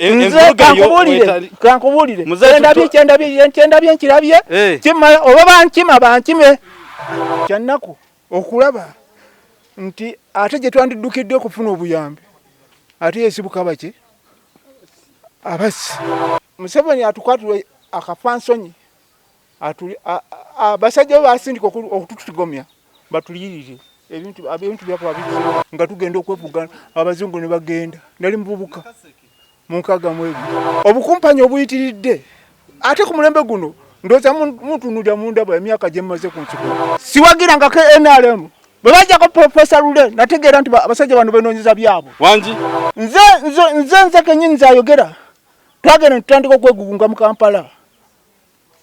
Nze kankubuulire, kankubuulire, kyendabye, kyendabye, kyendabye nkirabye, Eh. Kimala oba bankima bankime. Kyannaku okulaba nti ate gye twandiddukidde okufuna obuyambi ate yesibuka baki abassi. Museveni atukwatulwe akafansonyi, abasajja be basindika okututigomya batuliyirire ebintu byaffe babizze nga tugenda okwefuga, abazungu ne bagenda. Nali muvubuka mu 62. Obukumpanya obuyitiridde ate ku mulembe guno ndowooza muntunuulira mundaba emyaka gye mmaze ku nsi kuno. Siwagirangako NRM. Bwe bajjako Professor Lule nategeera nti abasajja bano benoonyeza byabwe. Wangi? Nze kennyini nze ayogera. Twagenda ne tutandika okwegugunga mu Kampala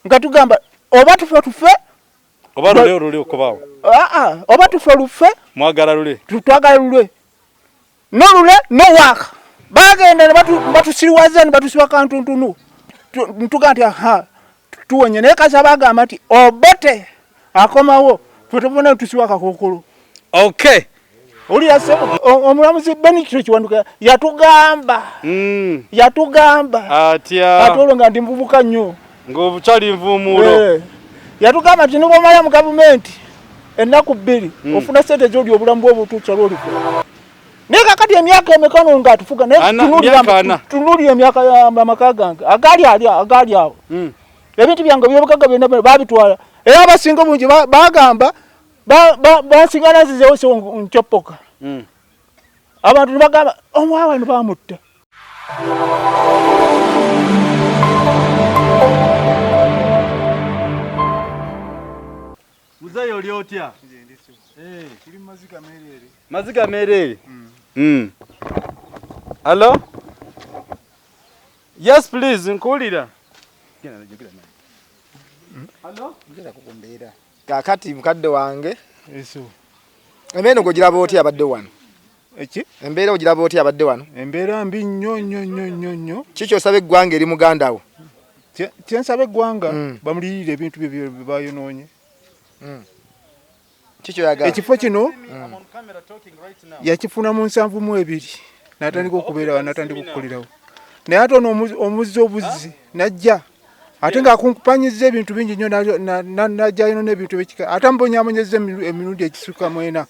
nga tugamba oba tufe tufe, Oba Lule oluli okubaawo. Aa, oba tufe lufe. Mwagala Lule. Twagala Lule. No Lule, no work. Bagenda ne batusiriwaza ne batusiba kantuntunu. Ntuga nti aha, tuwonye. Naye kasa bagamba nti Obote akomawo, ffe tubona tusiba akakookolo. Okay. Owulira ssebo, omulamuzi Benito Kiwanuka yatugamba. Yatugamba. Atya? Ate olwo nga ndi muvubuka nnyo. Ng'obukyali nvumuulo. Yatugamba nti ne bw'omala mu gavumenti ennaku 2, ofuna ssente z'oli obulamu bw'obutuusa lw'olifa. Naye kaakati emyaka emeka nga atufuga, naye Ana, myaka ana. Tunuulira emyaka y'amaka gange agaali ali, agaali awo. Ebintu byange eby'obugagga byonna byonna baabitwala. Era abasinga obungi bagamba, basigala nzizeewo so nkyoppoka. Abantu ne bagamba, omwana wano baamutta. Muzeeyi oli otya? Nze ndi so. Tuli mu maziga meereere. Maziga meereere? Hello? Yes please, nkuwulira. Hello? Njagala kukumbeera. Kaakati mukadde wange. Eso. Embeera ogiraba otya abadde wano? Eki? Embeera ogiraba otya abadde wano? Embeera mbi nnyo nnyo nnyo nnyo nnyo. Ki ky'osaba eggwanga eri muganda wo? Kye nsaba eggwanga, bamuliyirire ebintu bye bye bayonoonye. Ki ky'oyagala? Ekifo kino yakifuna mu 72 n'atandika okubeerawo, n'atandika okukolerawo. Naye ate ono omuzzi obuzzi n'ajja ate ng'akumpanyizza ebintu bingi nnyo, n'ajja yonoona ebintu eby'ekika, ate amubonyaabonyezza emirundi egisukka mu ena.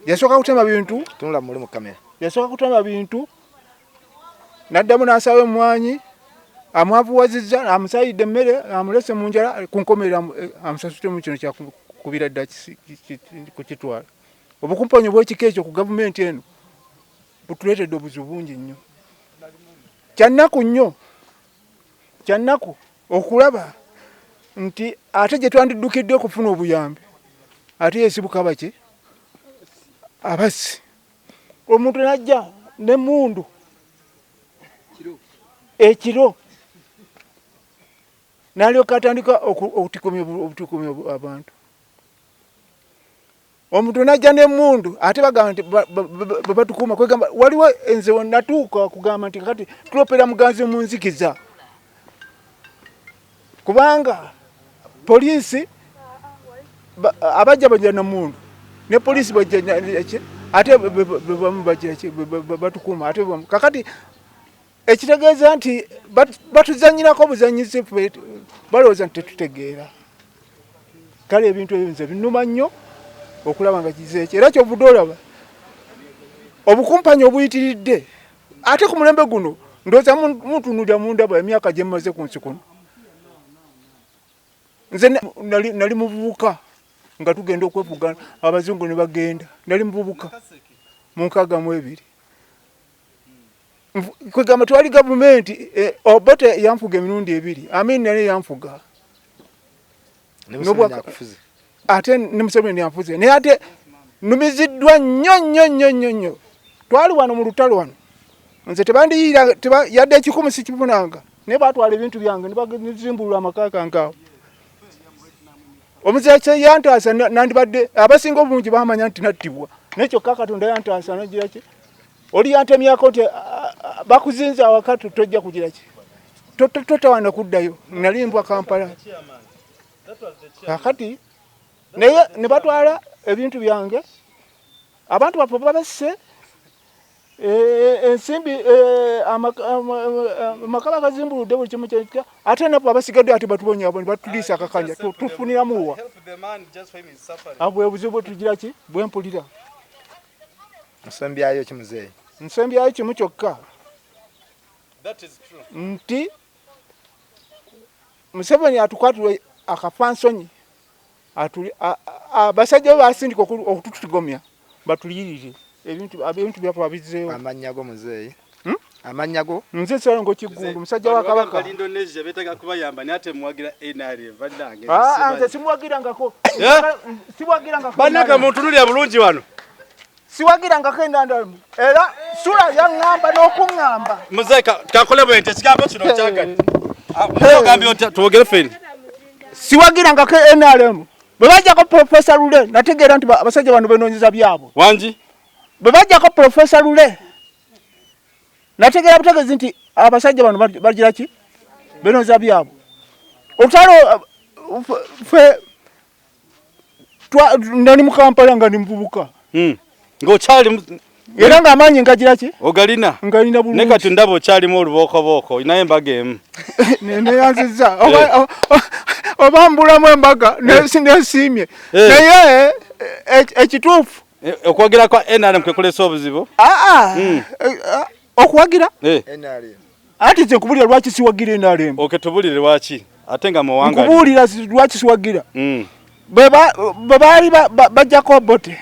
Yasooka kutema bintu. Tunula muli mu kamera. Yasooka kutema bintu, n'addamu n'asaba emmwanyi, amwavuwazizza, amusayidde emmere, amulese mu njala, ku nkomerero amusasudde kino kyakubira dda kukitwala. Obukumpanyi obw'ekika ekyo ku gavumenti eno butuleetedde obuzibu bungi nnyo. Kyannaku nnyo, kyannaku okulaba nti ate gye twandiddukidde okufuna obuyambi ate yesibuka baki abassi. Omuntu n'ajja n'emmundu ekiro n'alyoka atandika okutikumya abantu. Omuntu n'ajja n'emmundu ate bagamba nti batukuuma, kwegamba waliwo nze natuuka okugamba nti kati tulopera muganzi mu nzikiza, kubanga poliisi abajja bajja na mmundu ne poliisi bajja ate bamu bajja batukuuma ate bamu. Kakati ekitegeeza nti batuzannyirako obuzannyizi, ffe balowooza nti tetutegeera. Kale ebintu ebyo nze binnuma nnyo okulaba nga kizeeki, era ky'ovudde olaba obukumpanyi obuyitiridde ate ku mulembe guno ndowooza muntunuulira mundaba emyaka gye mmaze ku nsi kuno. Nze nali muvubuka nga tugenda okwefuga, abazungu ne bagenda. Nali muvubuka mu 62. Kwegamba twali gavumenti, Obote yanfuga emirundi ebiri, Amin naye yanfuga. Ate ne Museveni yanfuze. Naye ate nnumiziddwa nnyo nnyo nnyo nnyo nnyo. Twali wano mu lutalo wano. Nze tebandiyiira, yadde ekikumu sikifunanga. Naye baatwala ebintu byange ne bazimbulula amaka gange awo. Omuzira kye yantaasa nandibadde abasinga obungi baamanya nti nattibwa. Naye kyokka Katonda yantaasa n'agira ki? Oli yantemyako nti bakuzinze awaka tojja kugira ki? Totawaana kuddayo. Nali mbwa Kampala. Kaakati naye ne batwala ebintu byange, abantu baffe babasse. Ensimbi amaka bagazimbuludde buli kimu kyekika ate naffe abasigadde ate batubonyabonya batuliisa akakanja tufuniramuwa abwe obuzibu bwetugira ki bwempulira. Nsembyayo ki muzeeyi? Nsembyayo kimu kyokka nti Museveni atukwatulwe akafansonyi abasajja be basindika okututigomya batuliyirire ebintu byaffe babizzeewo. Amannya go muzeeyi? Hmm? Amannya go? Nze Ssalongo Kiggundu, musajja wa Kabaka. Bali Indonesia beetaaga kubayamba naye ate muwagira NRM bannange. Ah, nze simuwagirangako. Eh? Siwagirangako. Bannange muntunulira bulungi wano. Siwagirangako NRM. Era Sula yaŋŋamba n'okuŋŋamba. Muzeeyi kankole bwe nti ekigambo kino okyagadde. Ah, muzeeyi ogambye otya? Twogere ffenna. Siwagirangako NRM. Bwe bajjako Profesa Lule nategeera nti abasajja bano benoonyeza byabwe. Wangi? Bwe bajjako Profesa Lule nategeera butegeezi nti abasajja bano bagira ki? Benoonyeza byabwe. Olutalo ffe nali mu Kampala nga ndi muvubuka. Ng'okyali era ng'amaanyi ngagira ki? Ogalina? Ngalina bulungi. Ne kati ndaba okyalimu olubokobooko, olinayo embaga emu. Neyanzizza. Oba mbulamu embaga, nesiimye. Naye ekituufu. Okuwagira kwa NRM kwe kuleese obuzibu? Okuwagira? Anti nze nkubulira lwaki siwagira NRM. Okay, tubulire lwaki ate nga muwanga. Nkubuulira lwaki siwagira. Bwe baali bajjako Obote.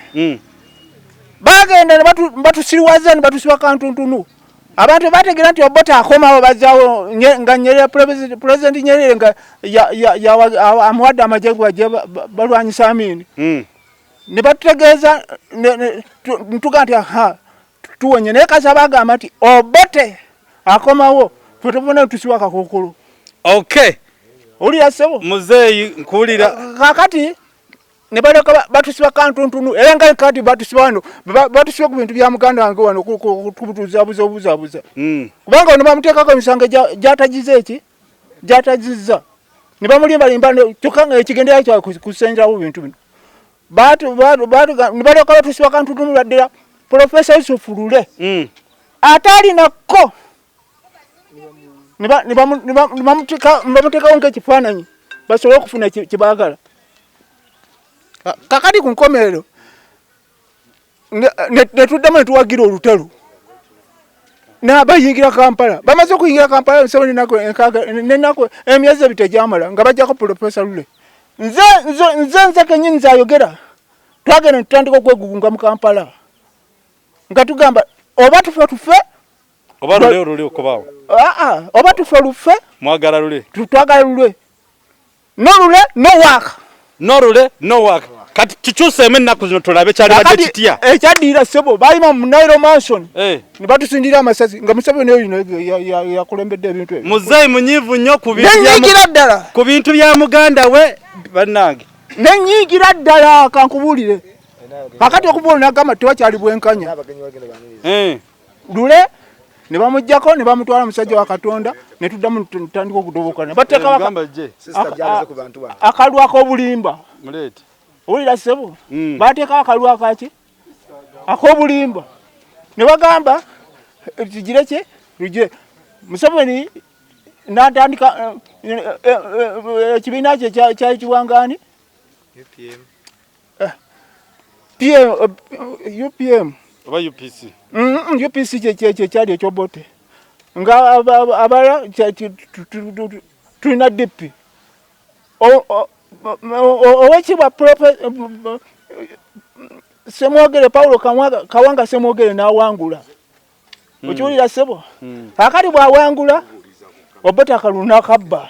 Bagenda ne batusiriwaza ne batusiba kantuntunu. Abantu bategeera nti Obote akomawo bazzawo nga Nyerere, Pulezidenti Nyerere nga amuwadde amagye bajje balwanyisa Amin. Ne batutegeeza ntuga nti aha tuwonye, naye kasa bagamba nti Obote akomawo ffe tubona tusiba akakookolo. Okay. Owulira ssebo? Muzeeyi nkuwulira. Kaakati ne balyoka batusiba kantuntunu, era nga kati batusiba wano, batusiba ku bintu bya muganda wange wano kubutuzabuza obuzabuza. Kubanga wano bamuteekako emisango gy'atagize eki? Gy'atagizza. Ne bamulimbalimba kyokka nga ekigendera kya kusenjerawo bintu bino. Ne balyoka batusiba kantuntunu baddira Profesa Yusuf Lule. Ate alinako ne bamuteekawo ng'ekifaananyi basobole okufuna kye baagala. Kakati ku nkomerero ne tuddamu ne tuwagira olutalo n'abayingira Kampala. Bamaze okuyingira Kampala ensebo n'ennaku emyezi ebiri tegyamala nga bajjako Profesa Lule. Nze kennyini nze ayogera, twagenda ne tutandika okwegugunga mu Kampala nga tugamba oba tufe tufe oba Lule oluli okubaawo. Oba tufe lufe, mwagala Lule, twagala Lule. No Lule, no work. No Lule, no work. Kati tukyuseemu ennaku zino tulabe kyalibadde kitya. Ekyaddirira ssebo baalima mu Nile Mansion. Ne batusindira amasasi nga Museveni oyo yakulembedde ebintu ebyo. Muzeeyi munyiivu nnyo ku bintu Nenyigira ddala. Ku bintu bya muganda we bannange. Nenyigira ddala kankubuulire. Kakati okuva olwo n'agamba tewakyali bwenkanya. Lule ne bamuggyako ne bamutwala musajja wa Katonda ne tuddamu tutandika okudobokana. Bateeka akalwa ak'obulimba. Owulira ssebo? Bateekawo akalwa akaki? Ak'obulimba. Ne bagamba tugire ki? Tugire. Museveni n'atandika ekibiina kye kyayitibwanga ani? UPM. Oba UPC? UPC kye kyali eky'Obote. Nga abalala tulina DP. Owekitiibwa Ssemwogere Paulo Kawanga Ssemwogere n'awangula. Okiwulira ssebo? Kaakati bw'awangula Obote akalulu n'akabba.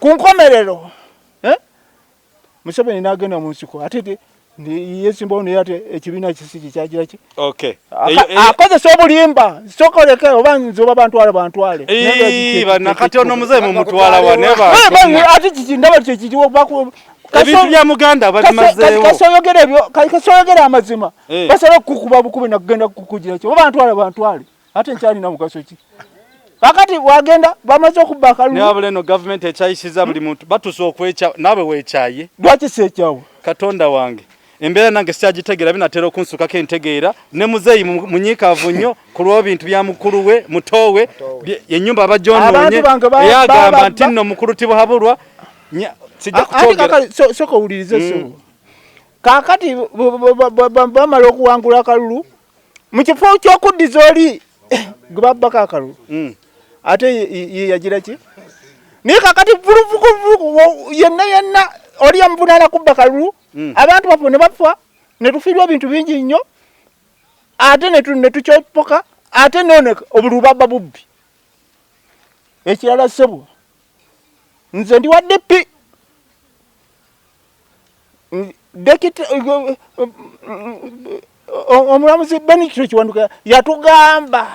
Ku nkomerero Museveni n'agenda mu nsiko ate yesimbawo naye ate ekibiina kisi kikyagira ki? Akozesa obulimba sokoleke oba nze oba bantwale bantwale. Kati ono muzeeyi mumutwala wa ate kiki ndaba kyekiriwo ebintu bya muganda babimazeewo. Kasoyogera ebyo, kasoyogera amazima. Basobola okukuba bukubi nakugenda kukugira ki oba bantwale bantwale ate nkyalina mugaso ki? Kakati wagenda bamaze okubba akalulu. Naye wabula eno gavumenti ekyayisiza buli muntu batuuse okwekya naawe weekyaye. Lwaki seekyawa? Katonda wange. Embeera nange sikyagitegeera, binatera okunsukako entegeera. Ne muzeeyi munyiikaavu nnyo ku lw'ebintu bya mukulu we, muto we, ennyumba abagyonoonye. Abantu bange Eyagamba nti nno mukulu Tibuhaburwa, sijja Ate kukyogera. kakati sooka owulirize ssebo. Kaakati bamala okuwangula akalulu, mu kifo ky'okuddiza oli gwe babbako akalulu, ate ye yagira ki? Naye kakati vuluvukuvuku yenna yenna oli yamuvunaana kubba kalulu, abantu baffe ne bafa, ne tufiirwa ebintu bingi nnyo, ate ne tukyopoka, ate none obululu babba bubbi. Ekirala ssebo, nze ndi wa DP. Omulamuzi Benito Kiwanuka yatugamba.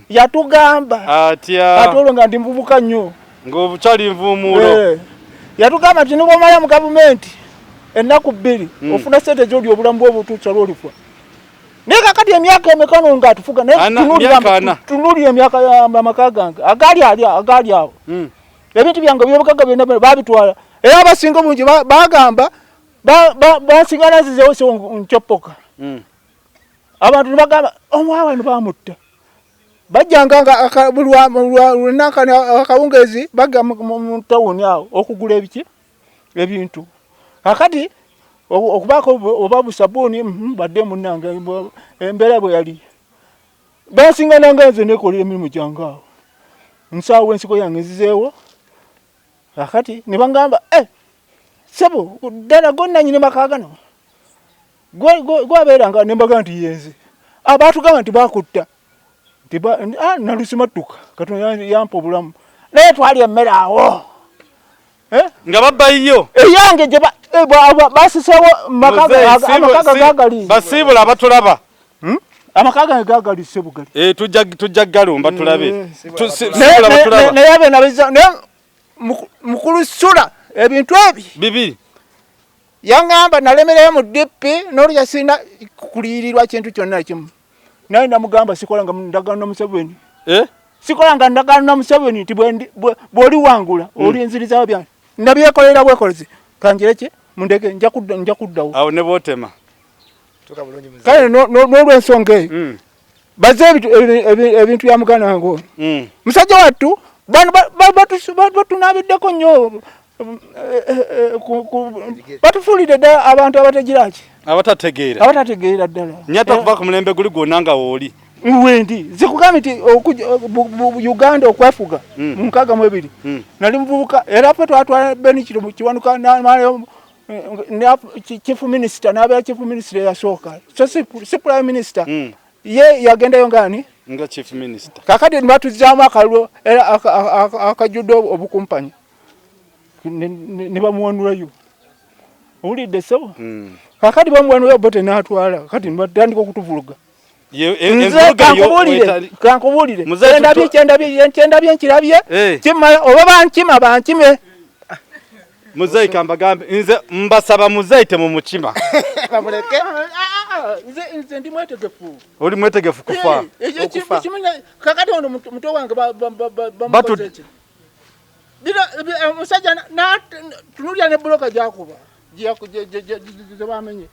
Yatugamba. Atya? Ate olwo nga ndi muvubuka nnyo. Ng'obukyali nvumuulo. Yatugamba nti ne bw'omala mu gavumenti ennaku 2, ofuna ssente z'oli obulamu bw'obutuusa lw'olifa. Naye kakati emyaka emeka nga atufuga, naye Ana, myaka ana. tunuulira emyaka y'amaka gange agaali ali, agaali awo. Ebintu byange eby'obugagga byonna babitwala. Era abasinga obungi bagamba, basigala nzizeewo so nkyoppoka. Abantu ne bagamba, omwana wano bamutta. Bajjanga nga buli lwa akawungeezi bagga mu tawuni awo okugula ebiki? Ebintu. Kakati okubaako oba busabbuuni, badde munnange, embeera bwe yali. Bansingana nga nze neekolera emirimu gyange awo. Nsaawa ensigo yange nzizeewo. Kakati ne bangamba, ssebo, ddala gwe nnannyini maka gano? Gwabeeranga ne mbagamba nti ye nze. Baatugamba nti baakutta. Nti nalusimattuka. Katonda yampa obulamu. Naye twalya emmere awo. Nga babba yo. Eyange gye basiseewo amaka gagali. Basiibula abatulaba. Amaka gange gagali ssebo gali. Tujja galumba tulabe. Siibula abatulaba. Naye abe nabizza, naye mukulu Sula ebintu ebi. Bibi. Yangamba nalemererayo mu DP n'olya sirina kuliyirirwa kintu kyonna kimu. Naye namugamba sikolanga ndagaano na Museveni. Sikolanga ndagaano na Museveni nti bw'oliwangula, olinzirizawo byange. Nabyekolera bwekolezi. Kanjire ki? Mundeke, nja kuddawo. Awo ne bw'otema. Tuka bulungi muzeeyi. Kale n'olw'ensonga eyo, baze ebintu bya muganda wange ono. Musajja wattu, bano batunaabiddeko nnyo, batufuulidde ddala abantu abategira ki? Abatategeera. Abatategeera ddala. Nyata kuva ku mulembe guli gwonna nga wooli. Wendi, zikugambye nti Uganda okwefuga mu 62. Nali muvubuka, era ffe twatwala Benito Kiwanuka chief minister, n'abeera chief minister eyasooka. So si prime minister. Ye yagendayo ng'ani? Nga chief minister. Kaakati ne batuzzaamu akalulu era akajjudde obukumpanyi. Ne bamuwanulayo. Owulidde ssebo? Kaakati bamuwanulayo bo tenaatwala. Kati ne batandika okutuvuluga. Nze Envuga yo kankubuulire. Muzeeyi Kyendabye nkirabye. Kimala, oba bankima, bankime. Muzeeyi kambagambe, nze mbasaba muzeeyi temumukima. Bamuleke. Nze ndi mwetegefu. Oli mwetegefu kufa? Okufa. Kakati ono muto wange bamukoze ki? Bino, omusajja tunulira ne buloka gy'akuba, gye bamenye.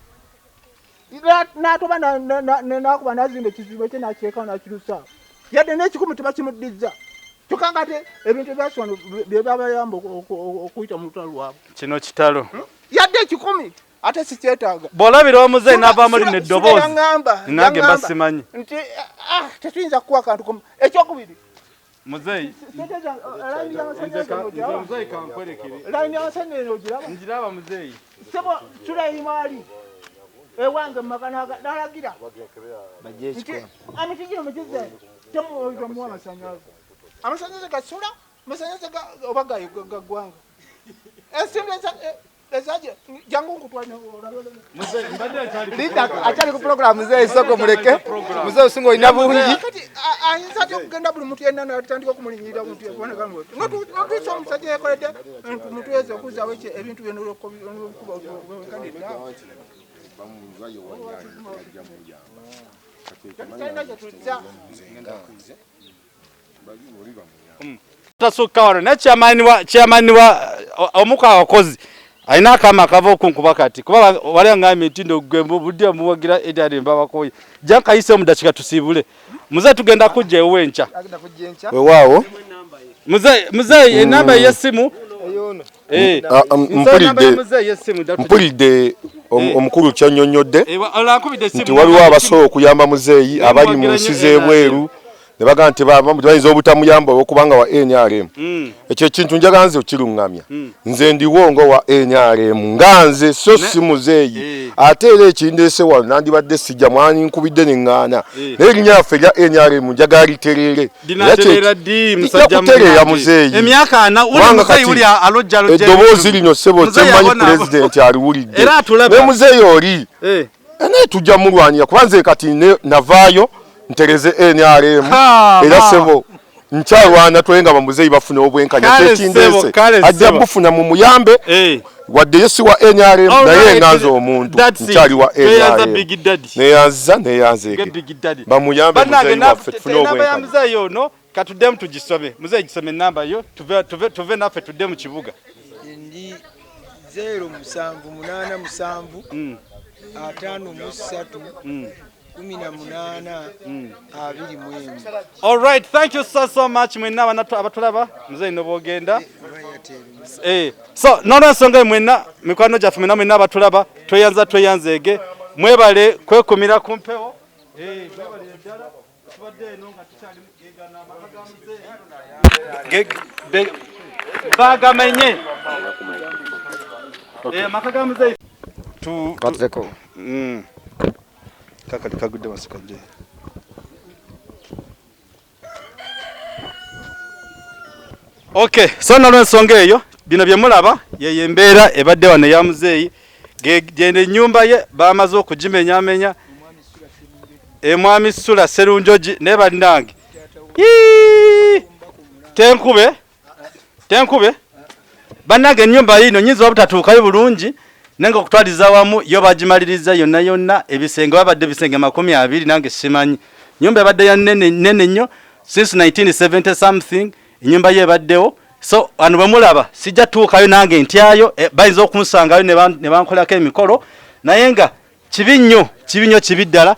N'atoba n'akuba n'azimba ekizibu kye n'akirekawo n'akirusa. Yadde n'ekikumi tebakimuddizza. Kyokka ng'ate ebintu ebyaswano bye babayamba okuyita mu lutalo lwabwe. Kino kitalo. Yadde ekikumi ate sikyetaaga. Bw'olabira omuzeeyi n'avaamu lino eddoboozi, Sula nange mba yaŋŋamba simanyi. nti, tetuyinza kukuwa kantu komu. Ekyokubiri. Muzeeyi. Sente zange, layini y'amasannyalaze ogiraba? Nze muzeeyi kankwerekere. Layini y'amasannyalaze ogiraba? Ngiraba muzeeyi. Ssebo, Sulaimaani ewange mu maka n'alagira Bajje nti ekikolo. emiti gino mugize, temuwa amasannyalaze. Amasannyalaze ga Sula, amasannyalaze oba ga ggwanga. Ensimbi ezaje, jangu nkutwale olabe. Muzeeyi, mbadde nkyali ku Linda, program. akyali ku program, muzeeyi, soko muleke. Muzeeyi, osinga olina bungi. Kati, ayinza atya okugenda buli muntu yenna n'atandika okumulinyirira omuntu yeboneka ng'oti? N'otuusa omusajja yeekoledde, muntu yeeza okuzzaawo ebintu bye n'olwokuba wekanidde awo. Talina kye tuzza. Tasukka wano, naye chairman wa, omu ku abakozi. Alina akaama akava okunkuba kati kuba wali angambye nti nno gwe budde omuwagira NRM babakoye. Jja nkayise mu dakiika tusiibule. Muzeeyi tugenda kujja ewuwe enkya. Weewaawo. Muzeeyi enamba y'essimu. Mpulidde omukulu kyannyonnyodde nti waliwo abasobola okuyamba muzeeyi abali mu nsi z'ebweru ne bagamba nti bayinza obutamuyamba olw'okubanga wa NRM. Ekyo ekintu njagala nze okiruŋŋamya. Nze ndiwo nga wa NRM nga nze so si muzeeyi. Ate era ekindeese wano nandibadde sijja mwaninkubidde ne ŋŋaana. Naye erinnya lyaffe erya NRM njagala litereere. Lijja kutereera muzeeyi. Kubanga kati eddoboozi lino ssebo kyemmanyi pulezidenti aliwulidde. Ne muzeeyi oli naye tujja mulwanira kuba nze kati navaayo ntereze NRM era ssebo nkyalwana tulabe nga bamuzeeyi bafuna obwenkanya. Kyekindeese ajja bufuna mumuyambe wadde ye si wa NRM naye nga nze omuntu nkyali wa NRM. Neyanziza neyanzeege bamuyambe muzeeyi waffe tufune obwenkanya. Muzeeyi ono katuddemu tugisome. Muzeeyi gisome enamba yo tuve naffe tudde mu kibuga. Ndi 07 87 53 18 21. All right, thank you so much mwenna abatulaba. Muzeeyi nobogenda. So n'olwensonga mwenna mikwano gyaffe mwenna mwenna abatulaba tweyanza tweyanzeege mwebale kwekumira ku mpewo. Mwebale ddala tubadde eno nga tukyali mugegana amaka ga muzeeyi bagamenye. Amaka ga muzeeyi Katleko. Kakali kagudde wansi kajje. Okay, so n'olwensonga eyo bino bye mulaba yeyo embeera ebadde wano eya muzeeyi. Genda ennyumba ye bamaze okugimenyamenya. Mwami Sula Serunjogi ne bannange. Tenkube bannange ennyumba yino nnyinza obutatuukayo bulungi naye nga okutwaliza wamu yo bagimaliriza yonna yonna. Ebisenge babadde ebisenge 20 nange simanyi. Nnyumba ebadde ya nnene nnene nnyo since 1970 something ennyumba ye ebaddewo. So wano bwe mulaba sijja tuukayo nange ntyayo, bayinza okunsangayo ne bankolako emikolo naye nga kibi nnyo kibi nnyo kibi ddala.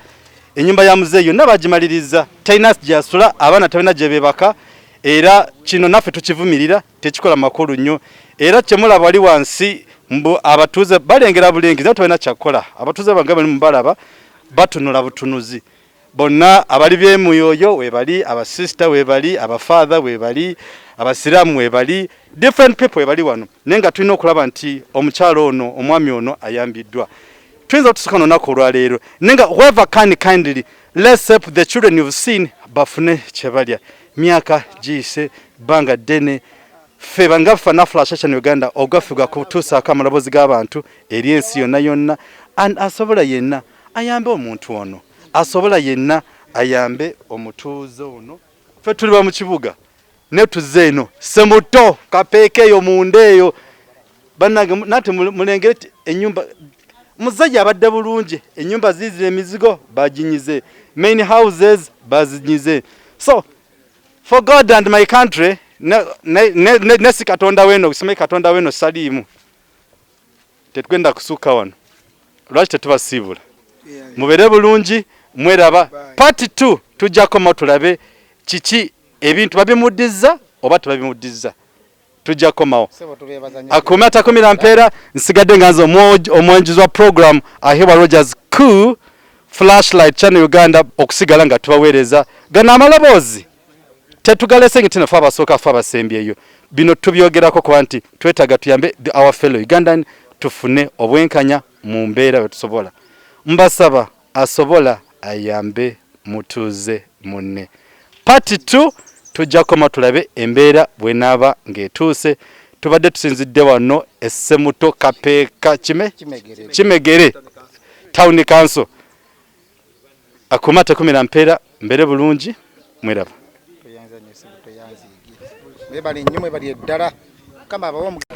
Ennyumba ya muzeeyi yonna bagimaliriza, talina gy'asula, abaana talina gye beebaka, era kino naffe tukivumirira tekikola makulu nnyo. Era kye mulaba wali wansi mbu abatuuze balengera bulengezi naye tebalina kyakukola. Abatuuze bange bali mubalaba batunula butunuzi bonna abali b'emyoyo weebali, abasisita weebali, abafather weebali, abasiraamu weebali, different people weebali wano, naye nga tulina okulaba nti omukyalo ono omwami ono ayambiddwa. Tuyinza otusuka n'olunaku olwaleero naye nga whoever can kindly let's help the children you've seen bafune kye balya. Myaka giyise bbanga ddene ffe banga ffe Flash Channel Uganda ogwaffe gwa kutuusaako amaloboozi g'abantu eri ensi yonna yonna. And asobola yenna ayambe omuntu ono, asobola yenna ayambe omutuuze ono. Ffe tuliba mu kibuga ne tuzze eno Semuto Kapeeka eyo munda eyo bannange nate mulengere ennyumba muzeeyi abadde bulungi, ennyumba ziizira emizigo baginyize, main houses bazinyize. So for God and my country ne si Katonda weno simanyi Katonda weno saliimu tetugenda kusukka wano. Lwaki tetubasiibula? Mubeere bulungi mweraba. Part 2 tujja koma tulabe kiki ebintu babimudizza oba tebabimudizza. Tujja komawo. Akume atakumira mpeera. Nsigadde nga nze omwanjuzi wa program Ahebwa Rogers ku Flashlight Channel Uganda okusigala nga tubaweereza gano amaloboozi tetugalese nti naffe abasooka ffe abasembyeyo. Bino tubyogerako kuba nti twetaaga tuyambe our fellow Ugandan tufune obwenkanya mu mbeera bwe tusobola. Mbasaba asobola ayambe mutuuze munne. Part 2 tujja koma tulabe embeera bw'enaaba ng'etuuse. Tubadde tusinzidde wano e Semuto Kapeeka Kimegere Town Council. Akuuma atakumira mpeera, mbeere bulungi mweraba. Mwebale nnyo mwebale ddala. Mukama abawe omukisa.